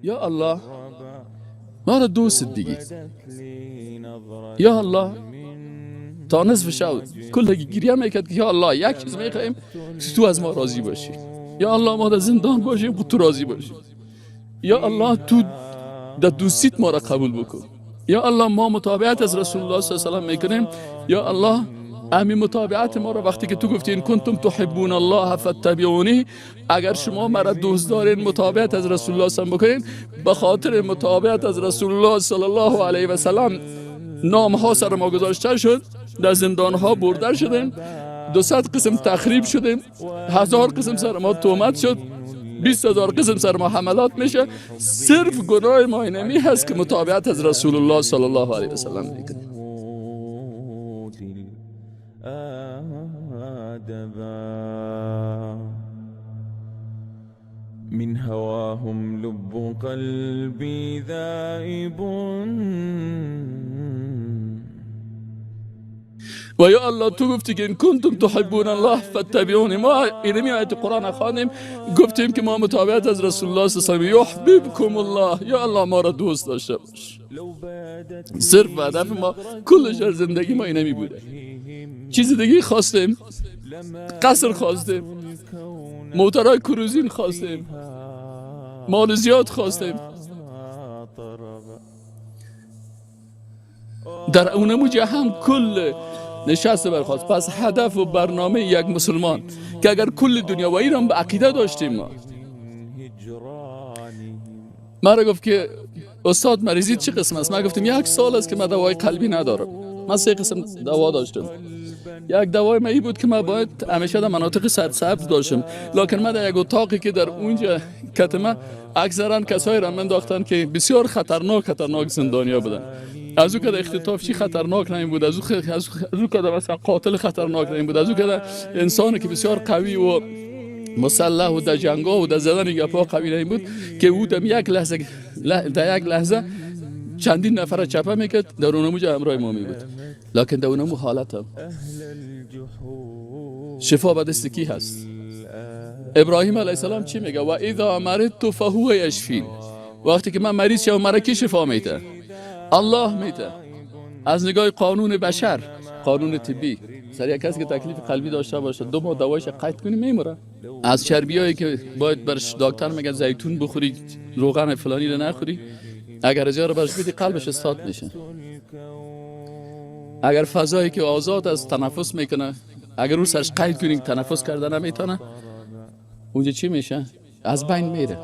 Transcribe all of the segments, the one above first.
یا الله ما را دوست دیگی، یا الله تا نصف شب کل گریه میکرد که یا الله یک چیز میخوایم تو از ما راضی باشی، یا الله ما در زندان باشیم تو راضی باشی، یا الله تو در دوستیت ما را قبول بکن، یا الله ما متابعت از رسول الله صلی الله علیه و سلم میکنیم، یا الله امی متابعت ما را وقتی که تو گفتی ان کنتم تحبون الله فاتبعونی، اگر شما مرا دوست دارین متابعت از رسول الله صلی الله علیه و سلم بکنین، به خاطر متابعت از رسول الله صلی الله علیه و سلم نام ها سر ما گذاشته شد، در زندان ها برده شدیم، 200 قسم تخریب شدیم، 1000 قسم سر ما تهمت شد، 20,000 قسم سر ما حملات میشه، صرف گناه ما اینمی هست که متابعت از رسول الله صلی الله علیه و سلم میکنیم. من هواهم لب قلبي ذائب. و یا الله تو گفتی که ان کنتم تحبون الله فاتبعونی، ما اینمی آیت قرآن خواندیم، گفتیم که ما متابعت از رسول الله صلی الله علیه و سلم، یحببکم الله، یا الله ما را دوست داشته باش. صرف هدف ما کلش در زندگی ما اینمی بوده. چیز دیگه خواستیم، قصر خواستیم، موترهای کروزین خواستیم، مال زیاد خواستیم، در اونموجه هم کل نشست برخواست. پس هدف و برنامه یک مسلمان که اگر کل دنیا و ایران به عقیده داشتیم، ما مرا گفت که استاد مریضی چه قسم است؟ من گفتم 1 سال است که من دوای قلبی ندارم. من 3 قسم دوا داشتم. یک دوای من ای بود که من باید همیشه در مناطق سرسبز داشتم، لکن من در یک اتاقی که در اونجا کتمه اکثرا کسایی را منداختن که بسیار خطرناک زندانیا بودن. از او که اختطافچی خطرناک نمی بود، از او که مثلا قاتل خطرناک نمی بود، از او که انسانی که بسیار قوی و مسلح و در جنگا و در زدن گپا قوی نمی بود که او در یک لحظه چندین نفر چپه میکرد، در اونموجه همراه ما می بود. لکن در اونمو حالت هم شفا به دست کی هست؟ ابراهیم علیه السلام چی میگه؟ و اذا مرضت فهو یشفین. وقتی که من مریض شوم مرا کی شفا میده؟ الله میده. از نگاه قانون بشر، قانون طبی، سر یک کسی که تکلیف قلبی داشته باشه 2 ماه دوایش قید کنی میموره. از چربیایی که باید برش دکتر میگه زیتون بخوری، روغن فلانی رو نخوری، اگر از یارو برش بدی قلبش استاد میشه. اگر فضایی که آزاد از تنفس میکنه، اگر اون سرش قید کنی تنفس کرده نمیتونه، اونجا چی میشه؟ از بین میره.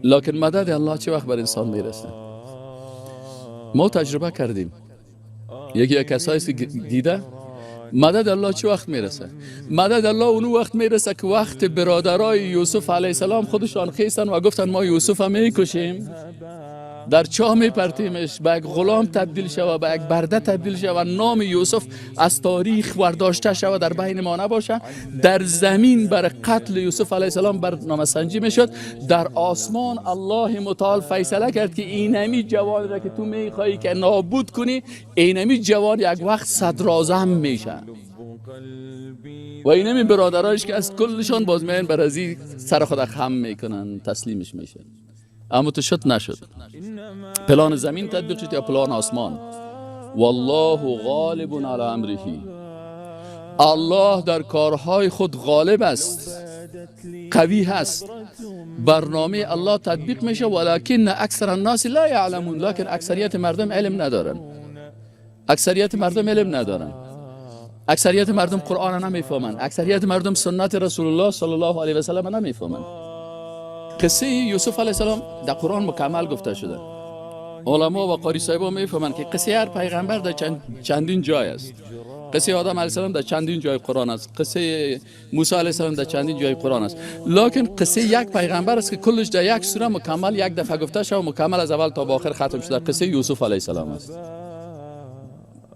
لکن مدد الله چه وقت بر انسان میرسه؟ ما تجربه کردیم، یکی از کسایی که دیده مدد الله چه وقت میرسه؟ مدد الله اونو وقت میرسه که وقت برادرای یوسف علیه السلام خودشان خیستن و گفتن ما یوسف هم میکشیم، در چاه میپرتیمش، به یک غلام تبدیل شوه، به یک برده تبدیل شوه، نام یوسف از تاریخ ورداشته شوه، در بین ما نباشه. در زمین بر قتل یوسف علیه السلام برنامه سنجی میشد، در آسمان الله متعال فیصله کرد که اینمی جوان را که تو میخوایی که نابود کنی، اینمی جوان یک وقت صدراعظم میشه و اینمی برادرایش که از کلشان باز میاین بر ازی سر خود خم میکنن، تسلیمش میشن. اما تو شد نشد. پلان زمین تطبیق شد یا پلان آسمان؟ والله غالب علی امره. الله در کارهای خود غالب است، قوی هست. برنامه الله تطبیق میشه، ولکن اکثر الناس لا یعلمون. لکن اکثریت مردم علم ندارن. اکثریت مردم علم ندارن. اکثریت مردم قرآن نمیفهمن. اکثریت مردم سنت رسول الله صلی الله علیه و سلم نمیفهمن. قصه یوسف علیه السلام در قرآن مکمل گفته شده. علما و قاری صاحبا میفهمند که قصه هر پیغمبر در چندین جای است. قصه آدم علیه السلام در چندین جای قرآن است، قصه موسی علیه السلام در چندین جای قرآن است، لکن قصه یک پیغمبر است که کلش در یک سوره مکمل یک دفعه گفته شده و مکمل از اول تا به آخر ختم شده. قصه یوسف علیه السلام است.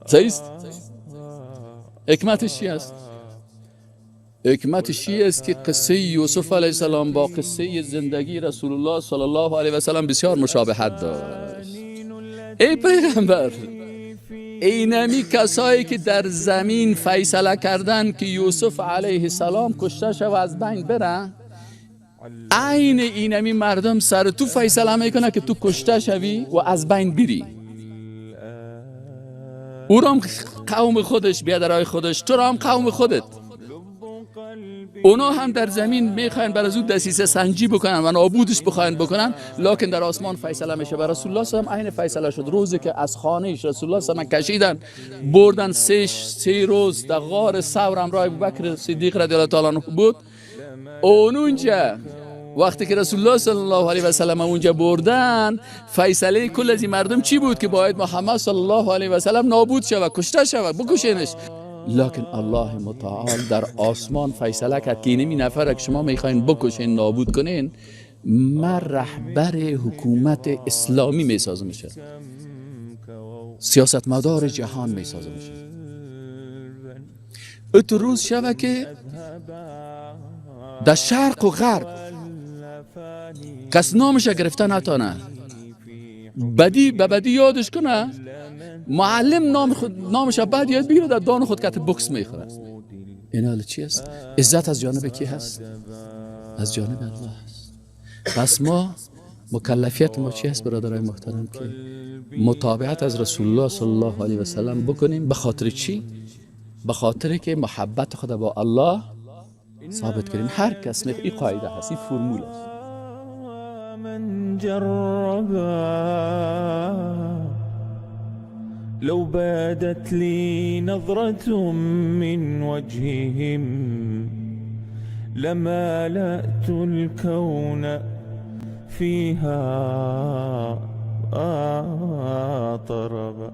صحیح است؟ حکمتش چی است؟ حکمتش چی است که قصه یوسف علیه السلام با قصه زندگی رسول الله صلی الله علیه و سلم بسیار مشابهت داشت. ای پیغمبر، اینمی کسایی که در زمین فیصله کردن که یوسف علیه السلام کشته شود از بین بره، عین اینمی مردم سر تو فیصله میکنه که تو کشته شوی و از بین بری. او را هم قوم خودش، بیادرای خودش، تو را هم قوم خودت. اونا هم در زمین میخواین بر از او دسیسه سنجی بکنن و نابودش بخواین بکنن، لکن در آسمان فیصله میشه. بر رسول الله صلی الله علیه و عین فیصله شد. روزی که از خانهش رسول الله صلی الله علیه و کشیدن بردن، 3 روز در غار ثور همراه ابوبکر صدیق رضی الله تعالی عنه بود. اون اونجا وقتی که رسول الله صلی الله علیه و سلم اونجا بردن، فیصله کل از این مردم چی بود؟ که باید محمد صلی الله علیه و سلم نابود شود، کشته شود، بکشینش. لکن الله متعال در آسمان فیصله کرد که اینمی نفر که شما میخواین بکشین، نابود کنین، من رهبر حکومت اسلامی میسازمش، سیاستمدار جهان میسازمش. اتو روز شوه که در شرق و غرب کس نامش گرفته نتانه، بدی به بدی یادش کنه. معلم نام خود نامش بعد یاد بگیره، در دان خود کت بکس میخوره. این حال چی است؟ عزت از جانب کی هست؟ از جانب الله است. پس ما مکلفیت ما چی هست برادرای محترم؟ که متابعت از رسول الله صلی الله علیه و سلم بکنیم. به خاطر چی؟ به خاطر که محبت خود با الله ثابت کنیم. هر کس این قاعده هست، این فرمول است. من جربا لو بدت لي نظرة من وجههم لملأت الكون فيها طربا.